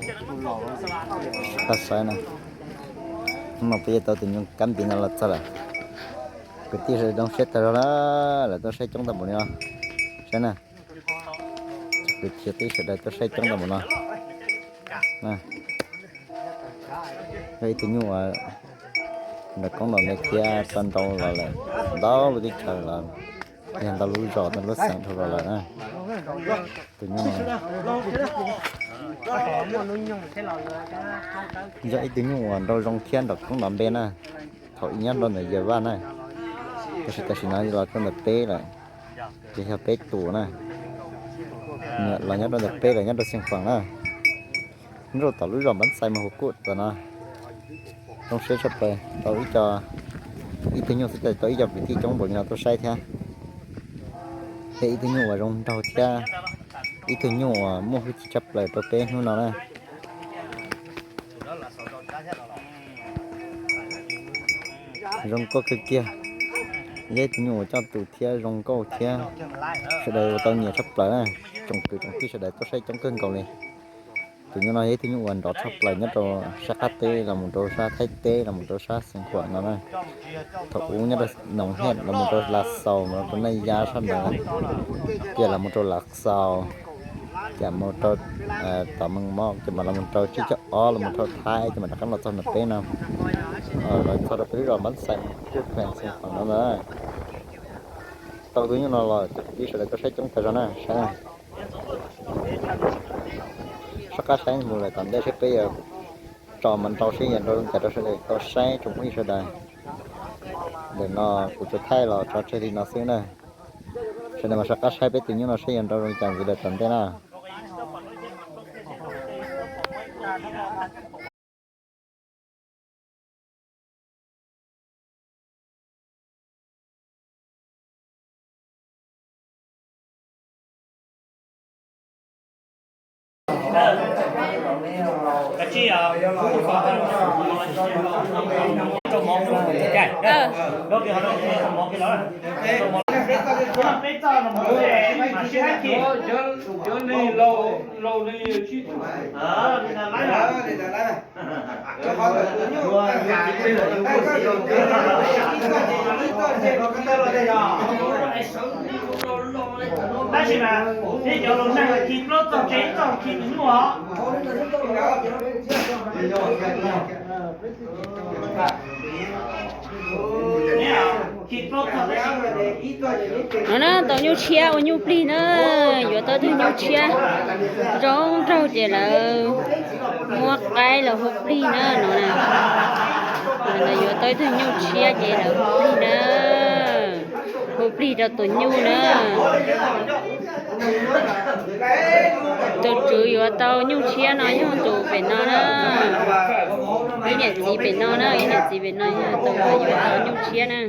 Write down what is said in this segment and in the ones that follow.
Tsis tau saib na. Hnub no peb yuav tau tus nyuj kab npiv no los txog lawm. Kwv tij sawv daws zoo siab tag zog na, lawv tuaj saib coob tag npaum li no. Saib na, kwv tij sawv daws tuaj saib coob tag npaum no. Yog ib tug nyuj uas nrog koob nrog npe thiab tau nrau los lawm ntau lub teb chaws los yog ntau lub zos ntau lub xeev dhau los lawm na. Tus nyuj yog ib tug nyuj uas nrau zoo thiab nrog koob nrog npe na. Thaum ub nyob rau ntawm Yawg Vaj na, tab sis tam sim no los rau ntawm peb lawm, ces yog peb tus na. Los nyob rau ntawm peb lawm, nyob rau Xeev Khuam na. Nyob rau tom lub zos Npab Xais Mas Huv Kuj tom no. Zoo siab tshaj plaws tau ib co, ib tug nyuj xwb cas tau ib co kwv tij coob npaum li no tuaj saib thiab. Thiab ib tug nyuj uas zoo nraug thiab ib tug nyuj uas muaj hwj chim tshaj plaws rau peb hnub no na. Zoo nkauj kawg kiag. Yog ib tug nyuj uas coj tus thiab zoo nkauj thiab sawv daws ua tau nyiam tshaj plaws na. Tsoom kwv tsoom tij sawv daws tuaj saib coob kawg nkaus li. Tus nyuj no yog ib tug nyuj uas nrov tshaj plaws nyob rau sab qab teb los mus rau sab Thaib teb los mus rau sab Xeev Khuam no na. Thaum ub nyob rau Noov Hej los mus rau Lav Xaus, los rau Naj Yab sab ntawd, ces los mus rau Lav Xaus, ces mus rau tom Meej Mob, ces mam los mus rau Tsib Caug Ob, los mus rau Thaib, ces mam rov qab los txog ntawm peb no, los txog rau peb lub zos Npab Xais Mas Huv Kuj Xeev Khuam no na. Tau tus nyuj no los cov kwv tij sawv daws tuaj saib coob tag zog na, saib na. Soj qab saib mus lawm tom ntej seb peb yuav tso mas nrau seb yuav nrau zoo cas rau sawv daws tau saib tsoom phooj ywg sawv daws. Ntawm no kuv tsuas thaij los tso tseg li no xwb na. Sawv daws mas soj qab saib peb tus nyuj no seb yuav nrau zoo cas ntxiv lawm tom ntej na. Tab sis mas nej cov laus neeg khi plaub txog tsev txog khi tus nyuj os. No na, tau nyuj tshiab ua nyuj plig na, yuav tau ib tug nyuj tshiab zoo nraug ces lawv muab qaib los hu plig na no na. Lawv yuav tau ib tug nyuj tshiab ces lawv hu plig na, hu plig rau tus nyuj na. Tus tswv yuav tau nyuj tshiab no yog tus pem no na. Ib niam txiv pem no na, ib niam txiv pem no yog tus yuav tau nyuj tshiab na.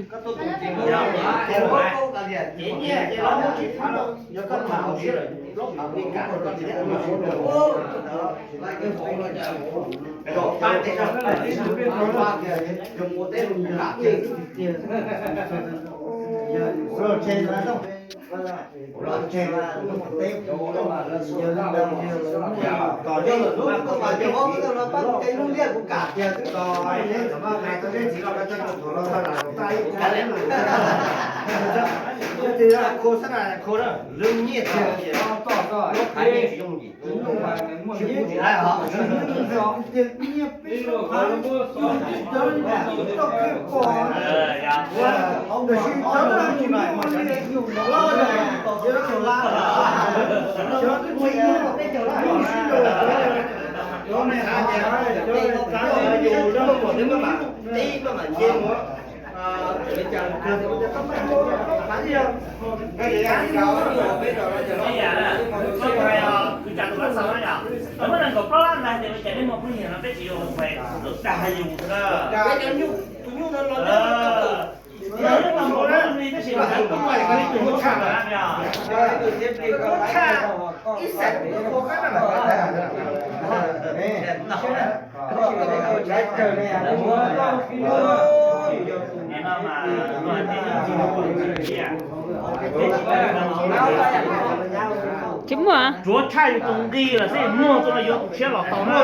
Tsis muaj. Tsuav tshaj yus tus nqi lawm xwb, muag tus no yuav tus tshiab los tau na.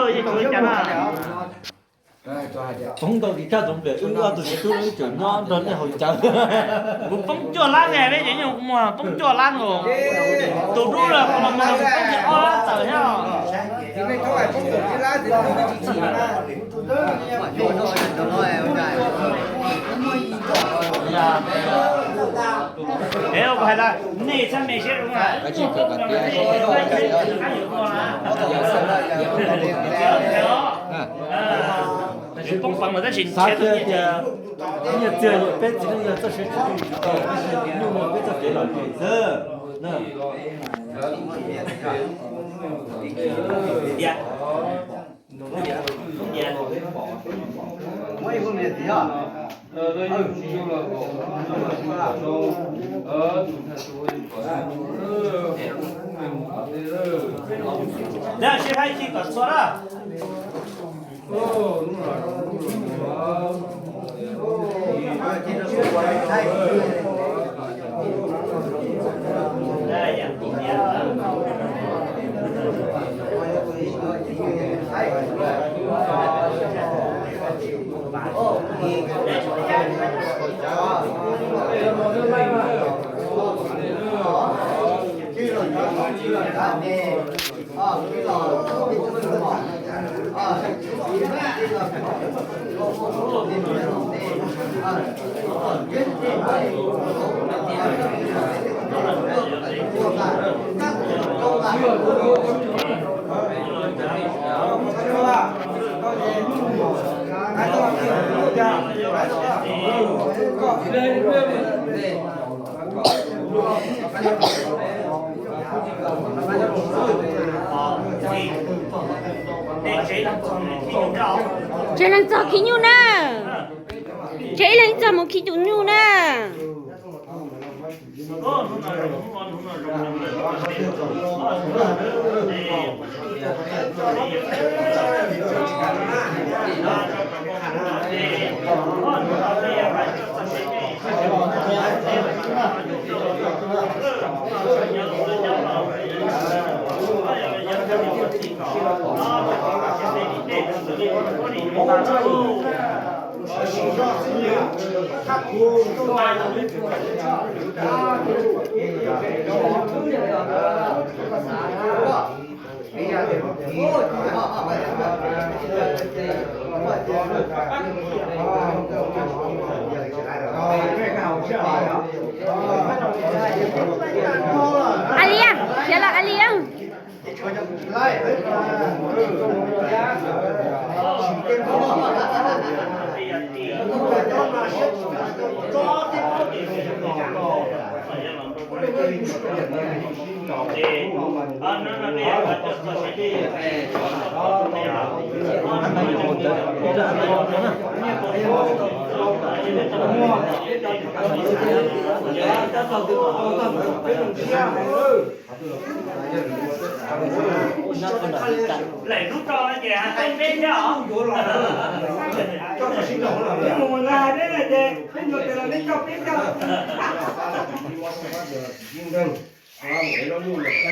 Yeej tsis ua cas na. Poob ntau ris tshaj tsoov pem wb ob tug txiv tub wb tseem nyob nrog nej haus cawv. Kuv poob cuaj lab ne, peb cov nyuj kuv muag poob cuaj lab nkaus. Tus dub los kuv los muag kuv poob kiag ob lab tawm thiab. Es kuv hais tias nej txhob me siab zoo na. Poob peev lawm tab sis xav tias nyiaj txiag peb txiv neej yog txoj siab tsis tau, tab sis nyuj no peb txoj kev lom zem xwb. Sib haib khi kom txhua na. Tsev neeg txog khi nyuj na. Tsev ib leeg txog mus khi tus nyuj na. A li, khiav los a li. Lawm hnub no ces hais peb thiab os. Mus lawv hais peb no ces peb mus tes los neb coj peb coj.